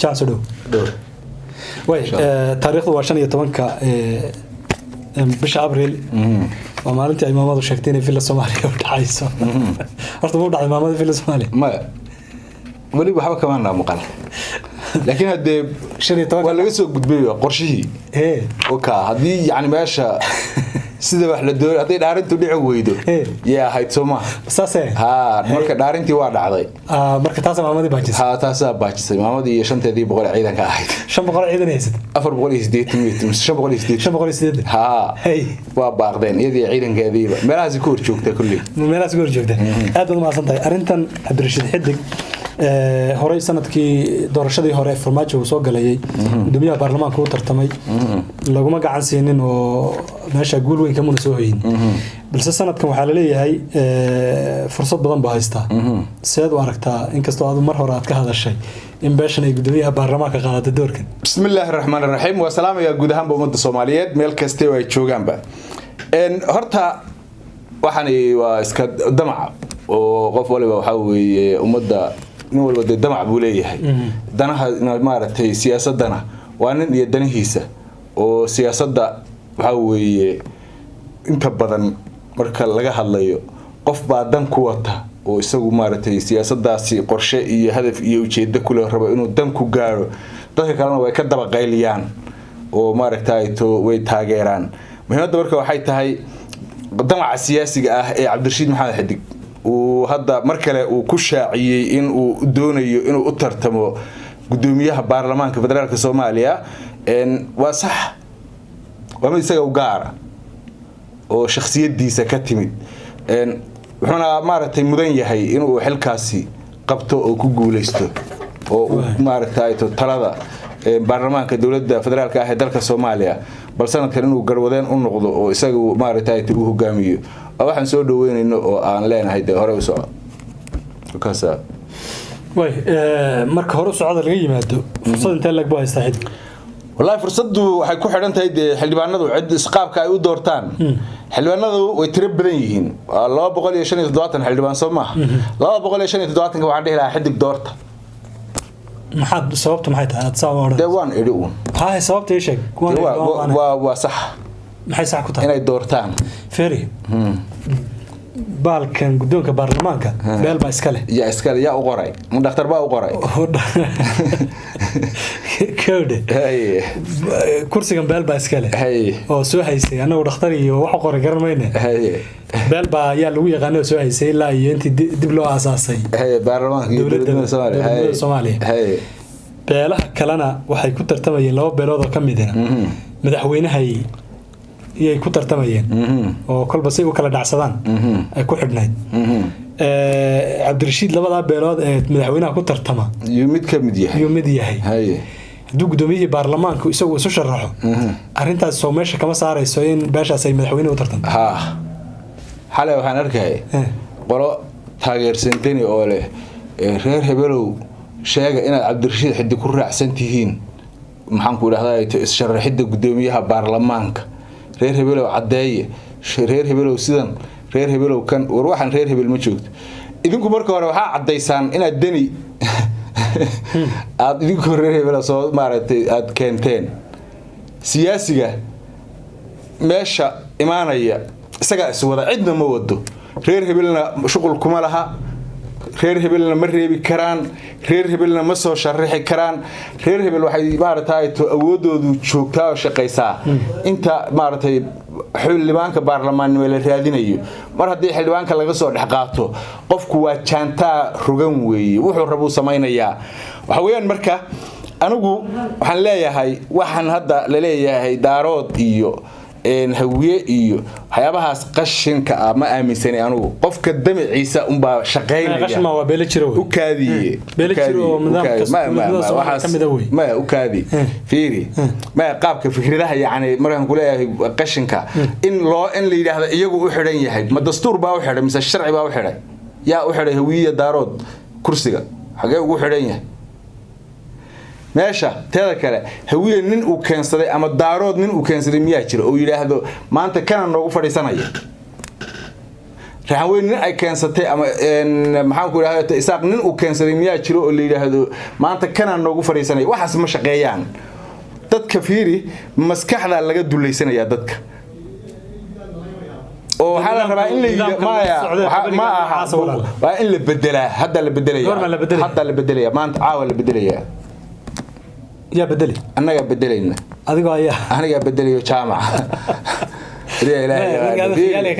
Jaac soo dhow. Dhow. Way taariikhdu waa 15-ka bisha Abriil. Waa maalintii ay maamadu sheegtay inay Villa Soomaaliya u dhacayso. Horta ma u dhacday maamada Villa Soomaaliya? Maya, weli waxba kama maqal, laakiin haddee 15-ka waa laga soo gudbay qorshihii. Oka haddii yani meesha sida wax la doonay hadday dhaarintu dhici weydo, yaa ahayd soo maaha? Saase. Ha, marka dhaarintii waa dhacday. Marka taasa maamadii baajisay. Ha, taasaa baajisay maamadii iyo 500 ciidanka ahayd. 500 ciidan haysat? 480, mise 580. 580. Ha. Hey. Waa baaqdeen iyadii ciidankeediiba, meelahaasi ku hor joogta kulley. Meelahaas ku hor joogta. Aad baad umahadsan tahay. Arrintan Cabdirashiid Xidig, horey sanadkii doorashadii hore Farmaajo uu soo galayay gudoomiyaha baarlamaanka u tartamay, laguma gacan siinin oo meesha guul weyn kamuna soo hoyin, balse sanadkan waxaa laleeyahay fursad badan baa haystaa. Seed u aragtaa, inkastoo aad mar hore aad ka hadashay in beeshan ay gudoomiyaha baarlamaanka qaadato doorkan? Bismi illaahi raxmaan raxiim. Waa salaamayaa guud ahaanba ummadda Soomaaliyeed meel kasta oo ay joogaanba. Horta waxani waa iska damac oo qof waliba waxaa weeye ummadda nin walba dee damac buu leeyahay. Danaha maaragtay siyaasadana waa nin iyo danihiisa, oo siyaasadda waxaa weeye inta badan marka laga hadlayo qof baa dan ku wata oo isagu maaragtay siyaasadaasi qorshe iyo hadaf iyo ujeedo kule rabo inuu dan ku gaaro. Dadka kalena way ka dabaqayliyaan oo maaragtay to way taageeraan. Muhiimadda marka waxay tahay damaca siyaasiga ah ee Cabdirashiid Maxamed Xidig uu hadda mar kale uu ku shaaciyey in uu doonayo inuu u tartamo gudoomiyaha baarlamaanka federaalka Soomaaliya waa sax, waa mid isaga u gaara oo shakhsiyadiisa ka timid, wuxuuna maaragtay mudan yahay inuu xilkaasi qabto oo ku guuleysto oo uu maaragtay talada baarlamaanka dowladda federaalka ah ee dalka Soomaaliya bal sanadkan inuu garwadeen u noqdo oo isagu maaragtay uu hogaamiyo. Waa waxaan soo dhaweynayno oo aan leenahay dee hore u soco kaasa. Way marka hore u socda laga yimaado, fursad intee lag buu haystaa Xidig? Wallaahi fursaddu waxay ku xidhan tahay dee xildhibaanadu cid isqaabka ay u doortaan. Xildhibaanadu way tiro badan yihiin, waa 275 xildhibaan, soo maaha? 275-ka waxaan dhihi lahaa Xidig doorta. Maxaad sababta maxay tahay aad saa u odhan? Dee waan idhi uun. Haye, sababta ii sheeg. Kuwan Dee waa sax. Maxay sax ku tahay? Inay doortaan. Feri, baalkan guddoonka baarlamaanka beel baa iska leh. Yaa iskale? Yaa u qoray? Ma dhakhtar baa u qoray? Kowdhe. Kursigan beel baa iska leh oo soo haysay. Annagu dhakhtar iyo wax u qoray garan mayne. Beel baa ayaa lagu yaqaanay oo soo haysay ilaa iyo intii dib loo aasaasay Haye, baarlamaanka iyo dowladnimada Soomaaliya. Dowladnimada Soomaaliya. Beelaha kalena waxay ku tartamayeen, laba beelood oo ka midina madaxweynahay iyay ku tartamayeen oo kolba si u kala dhacsadaan ay ku xidhnayd. Cabdirashiid labadaa beelood ee madaxweynaha ku tartama yuu mid ka mid yahay. Yuu mid yahay. Hadduu gudoomiyihii baarlamaanku isagu isu sharaxo, arrintaas soo meesha kama saarayso in beeshaas ay madaxweyne u tartanto? Ha, xalay waxaan arkayay qolo taageersan Deni oo leh reer hebelow, sheega inaad Cabdirashiid Xidig ku raacsan tihiin, maxaan ku idhahdaa, issharaxidda guddoomiyaha baarlamaanka. Reer hebelow caddeeye, reer hebelow sidan, reer hebelow kan. War waxaan reer hebel ma joogto. Idinku marka hore waxaa caddaysaan inaad Deni aada idinku reer hebela soo maaragtay aada keenteen. Siyaasiga meesha imaanaya isagaa iswada, cidna ma wado. Reer hebelna shuqul kuma laha, reer hebelna ma reebi karaan, reer hebelna ma soo sharixi karaan. Reer hebel waxay maaragtay to awoodoodu joogtaa oo shaqaysaa inta maaragtay xildhibaanka baarlamaannimo la raadinayo. Mar haddii xildhibaanka laga soo dhex qaato, qofku waa jaantaa rogan weeye, wuxuu rabuu samaynayaa. Waxa weeyaan marka anigu waxaan leeyahay waxaan hadda laleeyahay Daarood iyo Hawiye iyo waxyaabahaas qashinka ah ma aaminsanay anigu. Qofka damaciisa unbaa shaqaynaya. Qashin ma waa beelo jiro wey. U kaadiye. Beelo jiro oo nidaamka dowladnimada Soomaaliya ka mid ah wey. Maya, u kaadi, fiiri, maya, qaabka fikradaha yacni markaan kuleeyahay qashinka in loo in la yidhaahdo iyagu u xidhan yahay, ma dastuur baa u xidhay mise sharci baa u xidhay? Yaa u xidhay Hawiye, Daarood kursiga xagee ugu xidhan yahay meesha? Teeda kale, Hawiye nin uu keensaday ama Daarood nin uu keensaday miyaa jira oo yidhaahdo maanta kana noogu fadhiisanaya? Raxanweyn nin ay keensatay ama maxaan ku idhahda, Isaaq nin uu keensaday miyaa jiro oo la yidhaahdo maanta kanaan noogu fadhiisanay? Waxaas ma shaqeeyaan. Dadka fiiri, maskaxdaa laga dullaysanayaa dadka, oo waxaa la rabaa in la yidha maya, ma aha, waa in la bedelaa. Hadda la bedelaya, hadda la bedelaya, maanta caawa la bedelayaa. Yaa bedeli? Annagaa bedelayna. Adigoo ayaa? Anigaa bedelayo, jaamaca. Wallahi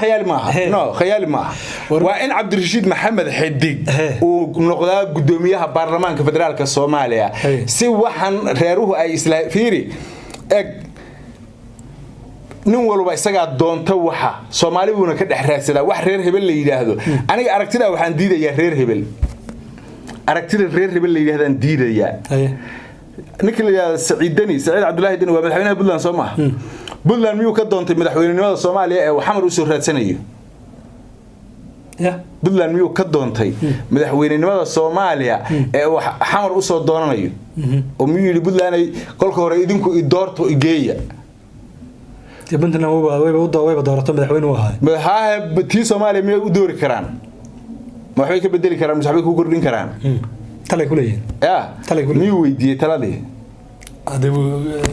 khayaali maaha, no, khayaali maaha. Waa in Cabdirashiid Maxamed Xidig uu noqdaa gudoomiyaha baarlamaanka federaalka Soomaaliya, si waxaan reeruhu ay isla fiiri. Eg, nin walba isagaa doonta waxa Soomaali buuna ka dhex raadsadaa wax reer hebel la yidhaahdo. Aniga aragtidaa waxaan diidayaa reer hebel, aragtida reer hebel la yidhahdaan diidayaa. Ninka la yidhahdo Saciid Deni, Saciid Cabdullaahi Deni, waa madaxweynaha Puntland, soo maaha? Puntland miyuu ka doontay madaxweynenimada Soomaaliya ee uu Xamar usoo raadsanayo? Puntland miyuu ka doontay madaxweynenimada Soomaaliya ee uu Xamar usoo doonanayo? Oo miyuu yidhi Puntlanday kolka hore idinku idoorto, igeeya? Puntland wayba doorato, madaxweyne u ahaa. Haahe, tii Soomaaliya miyay u doori karaan? Ma waxbay ka bedeli karaan mise waxbay ku kordhin karaan? Talay ku leeyihiin. Ya, miyuu weydiiyey taladii?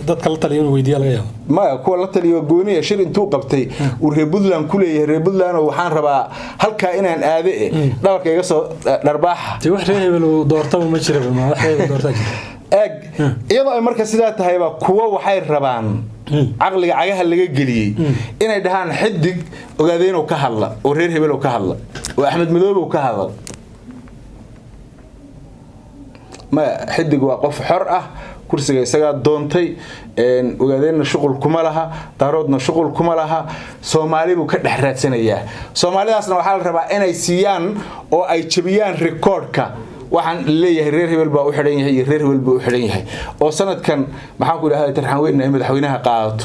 Dadka la taliya inuu weydiiya laga yaabo. Maya, kuwa la taliyo gooniya. Shir intuu qabtay uu reer Puntland ku leeyahay, reer Puntland oo waxaan rabaa halkaa inaan aade e dhabarka iga soo dharbaaxa. Dee wax reer hebel uu doortaba ma jiraba, ma wax reer hebel doortaa jira? Eeg, iyadoo ay marka sidaa tahayba, kuwa waxay rabaan caqliga cagaha laga geliyey inay dhahaan Xidig Ogaadeynow ka hadla, oo reer hebelow ka hadla, oo Axmed Madoobow ka hadla. Maya, Xidig waa qof xor ah, kursiga isagaa doontay. Ogaadeenna shuqul kuma laha, Daaroodna shuqul kuma laha, Soomaali buu ka dhex raadsanayaa. Soomaalidaasna waxaa la rabaa inay siiyaan oo ay jebiyaan rikoodhka waxaan leeyahay reer hebel baa u xidhan yahay iyo reer hebel buu u xidhan yahay. Oo sanadkan maxaan ku idhahda, Tarxanweyn ay madaxweynaha qaadato,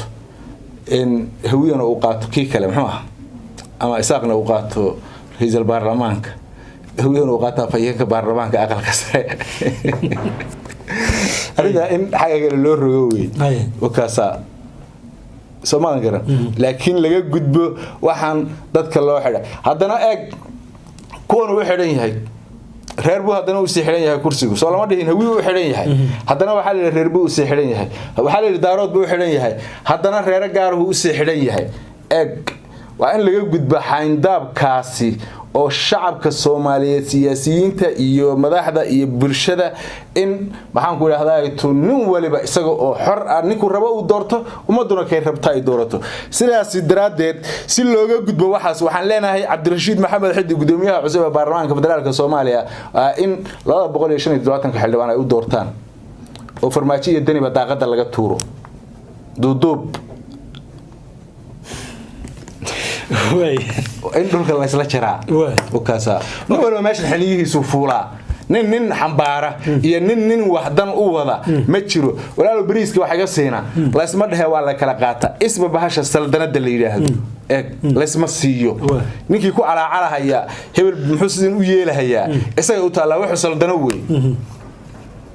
Hawiyana uu qaato kii kale muxuu ah, ama Isaaqna uu qaato ra-iisul baarlamaanka, Hawiyana uu qaato afhayeenka baarlamaanka aqalka sare. Arrintaa in xagga kale loo rogo wey, wakaasaa soo maadan garan. Laakiin laga gudbo waxaan dadka loo xidhay. Haddana eeg, kuwan uu xidhan yahay reer buu haddana usii xidhan yahay kursigu, soo lama dhihin Hawiyu u xidhan yahay? Haddana waxaa la yidhi reer buu usii xidhan yahay, waxaa la yidhi Daarood buu u xidhan yahay, haddana reero gaaruhu usii xidhan yahay. Eeg, waa in laga gudbo xayndaabkaasi oo shacabka Soomaaliyeed, siyaasiyiinta iyo madaxda iyo bulshada, in maxaan ku idhahdaa tu nin waliba isaga oo xor ah ninkuu rabo uu doorto, ummaduna kay rabta ay doorato. Sidaas daraaddeed, si looga gudbo waxaas, waxaan leenahay Cabdirashiid Maxamed Xidi, gudoomiyaha cusub ee baarlamaanka federaalka Soomaaliya, in 275-ka xildhibaan ay u doortaan, oo Farmaajo iyo Deniba daaqada laga tuuro duuduub, in dhulka laysla jaraa. Kaasa nin waliba meeshan xiliyihiisu fuulaa, nin nin xambaara iyo nin nin waxdan u wada ma jiro. Walaalo, bariiska wax iga siina laysma dhehe, waa la kala qaata. Isba bahasha saldanada la yidhaahdo, eeg, laysma siiyo. Ninkii ku calaacalahaya hebel muxuu sidan u yeelahayaa, isaga u taallaa. Wuxuu saldano wey,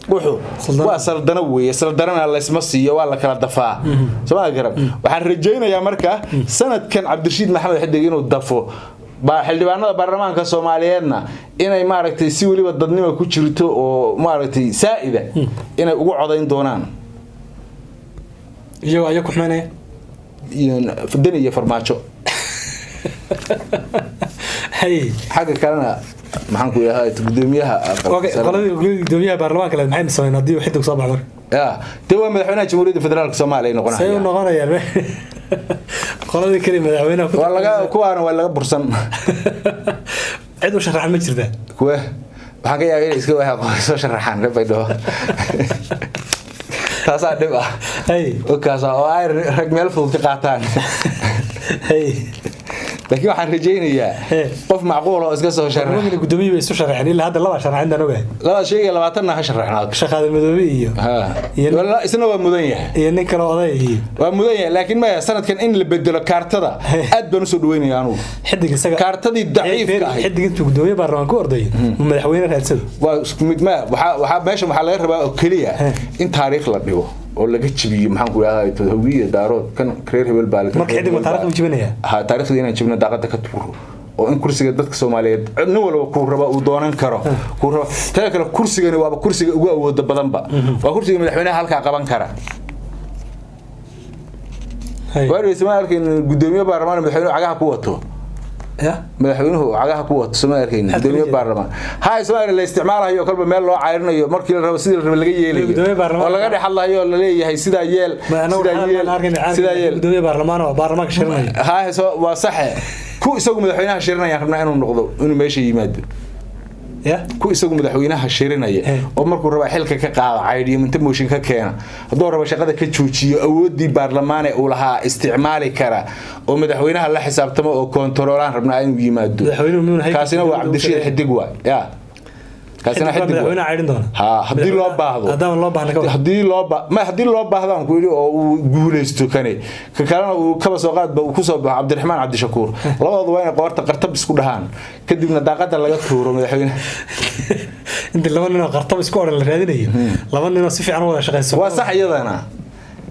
wuxuu waa saldano weeye, saldanana laysma siiyo, waa la kala dafaa. Soo garan? Waxaan rajaynayaa marka sanadkan Cabdirashiid Maxamed Xidig inuu dafo xildhibaanada baarlamaanka Soomaaliyeedna, inay maaragtay si weliba dadnimo ku jirto oo maaragtay saa'ida inay ugu codayn doonaan. Iyagoo aya ku xumaynaya? Deni iyo Farmaajo. Xagga kalena maxaan ku idhahdaa, gudoomiyaha qoladii gudoomiyaha baarlamaanka leed maxay sameyn haddii uu Xidig soo baxo marka? Ya, dee waa madaxweynaha Jamhuuriyadda Federaalka Soomaaliya noqonaya. Say u noqonayaan qoladii kale madaxweynaha? Waa laga, kuwaana waa laga bursan. Cid u sharaxan ma jirtaa? Kuwe waxaan ka yaabay inay iska waa soo sharaxaan reer Baydhabo, taasaa dhib ah kaas oo ay rag meel fudud ka qaataan. Laakiin waxaan rajaynayaa qof macquul oo iska soo sharax. Guddoomiye bay isu sharaxeen, ilaa hadda laba sharaxin daan ogahay. Laba sheegay, 20-na ha sharaxnaad. Shaqaada Madoobe iyo isna waa mudan yahay. Iyo nin kale oday iyo waa mudan yahay. Laakiin maya, sanadkan in la bedelo kaartada aad baan usoo dhaweynaya anugu. Xidig isaga kaartadii daciifka ahayd. Xidig intuu guddoomiye baarlamaan ku ordayo madaxweyne raadsado. Waa isku mid. Maya, waxaa meeshan waxaa laga rabaa oo keliya in taariikh la dhigo. Oo laga jibiyo, maxaan ku idhahdaa, Hawiye, Daarood, kan reer hebel baa. Marka Xidig ma taariikhda u jibinaya? Ha, taariikhda inaan jibno, daaqada ka tuuro, oo in kursiga dadka Soomaaliyeed nin walba kuu raba uu doonan karo, kuu raba. Tada kale, kursigani waaba kursiga ugu awooda badanba, waa kursiga madaxweynaha halkaa qaban kara. Waareysa, ma arkayn gudoomiye baarlamaan madaxweynuhu cagaha ku wato? Ya. Madaxweynuhu cagaha ku wato, soma arkayn gudoomiye baarlamaan ha Soomaaliya la isticmaalayo, kolba meel loo cayrinayo, markii la rabo sidii la rabo laga yeelayo, oo laga dhex hadlayo oo la leeyahay sidaa yeel, sidaa yeel, sidaa yeel. Gudoomiye baarlamaan oo baarlamaanka shirinaya. Ha, waa saxe. Ku isagu madaxweynaha shirinayaan rabnaa inuu noqdo, inuu meesha yimaado. Ya. Ku isagu madaxweynaha shirinaya oo markuu raba xilka ka qaada, caydhiyo, minta mooshin ka keena, hadduu rabo shaqada ka joojiyo, awooddii baarlamaane uu lahaa isticmaali kara, oo madaxweynaha la xisaabtamo oo koontaroolaan rabnaa inuu yimaado. Kaasina waa Cabdirashiid Xidig waay ya. Kaasina Xidig madaxweynaha caydhin doona. Ha, haddii loo baahdo. Haddaan loo baahna ka Haddii loo ba ma haddii loo baahdaan ku yidhi oo uu guuleysto kani, ka kalena uu kaba soo qaadba uu kusoo baxo Cabdiraxmaan Cabdishakuur, labadooda waa inay qoorta qartab isku dhahaan, kadibna daaqada laga tuuro madaxweynaha. Inta laba nin oo qartab isku odhan la raadinayo, laba nin oo si fiican u wada shaqeyso. Waa sax iyadana,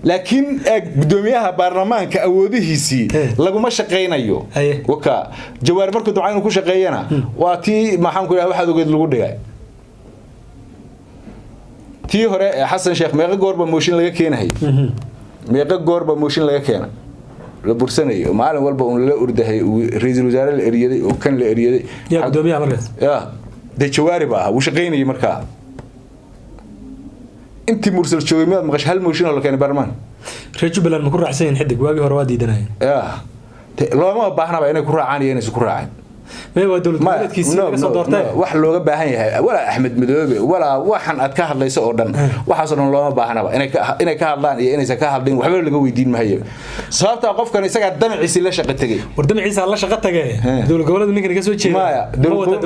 laakiin gudoomiyaha baarlamaanka awoodihiisii laguma shaqaynayo. Waka Jawaar markuu dabca inuu ku shaqeeyana, waa tii, maxaan ku idhaha, waxaad ogeed lagu dhigay tii hore. Xasan Sheekh meeqa goorba mooshin laga keenahay? Meeqa goorba mooshin laga keena, la bursanayo, maalin walba uun lala ordahay, ra-iisul wasaare la eryaday oo kan la eryaday? Yaa gudoomiyaha markaas? Ya, dee Jawaari ba ah, wuu shaqaynayay markaa. Intii Mursal joogay miyaad maqashay hal mooshin oo la keenay baarlamaanka? Reer Jubbaland ma ku raacsan yihiin Xidig? Waagii hore waa diidanayeen. Ya, looma baahnaba inay ku raacaan iyo inaysan ku raacin. Mee, waa dowlad goboleedkiisii laga soo doortay. Wax looga baahan yahay walaa Axmed Madoobe walaa waxan aad ka hadlayso oo dhan, waxaasoo dhan looma baahnaba inay ka hadlaan iyo inaysan ka hadlin, waxba laga weydiin maayo, sababtaa qofkan isagaa damaciisii la shaqo tegey. War damaciisa la shaqo tagay, dowlad goboleed ninkan ka soo jeeda. Maya,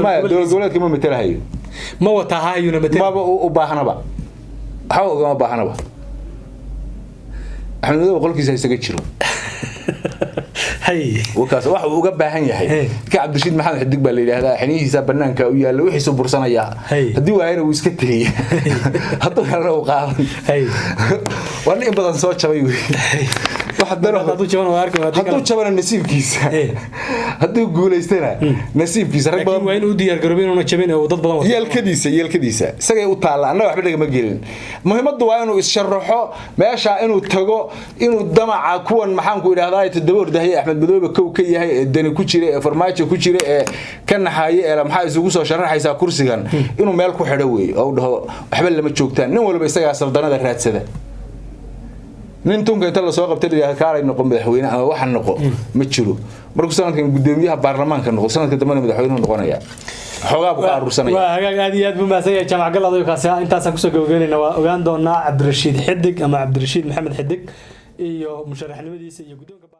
maya, dowlad goboleedka ma matalahayo. Ma wataa haayuna matal. Maba u baahnaba, waxba ugama baahnaba. Axmed Madoobe qolkiisa isaga jiro. Wakaas waxa uu uga baahan yahay ka Cabdirashiid Maxamed Xidig baa la yidhaahdaa, xinihiisa banaanka u yaalla, wixiisu bursanayaa. Haddii waayana wuu iska tegey, hadduu helana uu qaadan. Waa nin in badan soo jabay wey. Hadduu jabana nasiibkiisa, hadduu guulaystana nasiibkiisa. Rag badan waa inuu diyaar garoobo inuuna jabin oo dad badan. Yeelkadiisa, yeelkadiisa, isagay u taalla, annaga waxba dhagama gelin. Muhiimaddu waa inuu is-sharaxo, meesha inuu tago, inuu damaca kuwan, maxaan ku idhahdaa, toddoba ordahye Axmed Madoobe kow ka yahay, ee Dani ku jira, ee Farmaajo ku jira, ee ka naxaye, ee maxaa isugu soo sharaxaysaa kursigan, inuu meel ku xidho wey, oo u dhaho waxba lama joogtaan. Nin walba isagaa saldanada raadsada. Nin tunka inta lasoo qabtay la kaalay noqo madaxweyne ama waxa noqo ma jiro. Markuu sanadkan gudoomiyaha baarlamaanka noqo, sanadka dambena madaxweynuhu noqonaya, xoogaa buu ka aruursanaya. Waa hagaag, aad iyo aad buu mahadsan yahay Jaamac Gal. Kaasi intaasaan kusoo gabagabeynayna. Waa ogaan doonaa Cabdirashiid Xidig ama Cabdirashiid Maxamed Xidig iyo musharaxnimadiisa iyo guddoonka.